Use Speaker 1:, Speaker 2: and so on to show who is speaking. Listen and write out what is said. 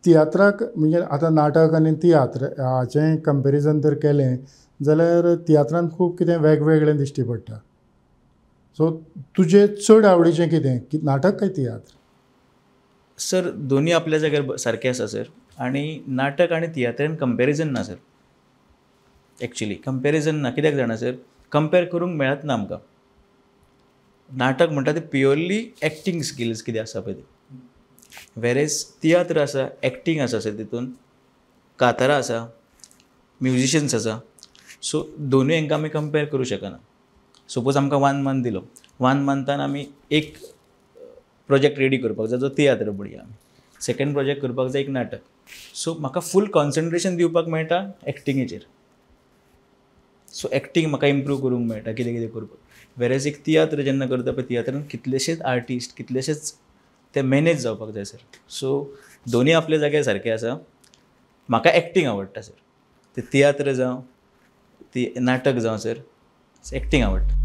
Speaker 1: तियात्राक म्हणजे आतां नाटक आनी तियात्र हाचें कंपेरिजन जर केलें जाल्यार तियात्रान खूब कितें वेगवेगळें दिश्टी पडटा. सो तुजें चड आवडीचें कितें, की नाटक काय तियात्र?
Speaker 2: सर दोनी आपल्या जाग्यार सारकें आसा सर. आनी नाटक आनी तियात्रान कंपेरिजन ना सर, एक्चुली कंपेरिजन ना. कित्याक जाणा सर, कंपेर करूंक मेळत ना आमकां. नाटक म्हणटा तें प्युअरली एक्टींग स्किल्स कितें आसा पळय तें, वेरेज तियात्र आसा एक्टींग आसा सर, तितून कातारां आसा, म्युजिशन्स आसा. सो दोनूय हांकां आमी कंपेर करूं शकना. सपोज आमकां 1 मंथ दिलो, 1 मंथान आमी एक प्रोजेक्ट रेडी करपाक जाय जो तियात्र पळया, आमी सेकेंड प्रोजेक्ट करपाक जाय एक नाटक. सो म्हाका फूल कॉन्सन्ट्रेशन दिवपाक मेळटा एक्टिंगेचेर. सो एक्टींग म्हाका इम्प्रूव करूंक मेळटा, कितें कितें करपाक. वेरेज एक तियात्र जेन्ना करता पळय, तियात्रान कितलेशेच आर्टिस्ट, कितलेशेच ते मॅनेज जावपाक जाय सर. सो दोनूय आपल्या जाग्यार सारके आसा. म्हाका एक्टींग आवडटा सर, ते तियात्र जावं ती नाटक जावं सर, एक्टींग आवडटा.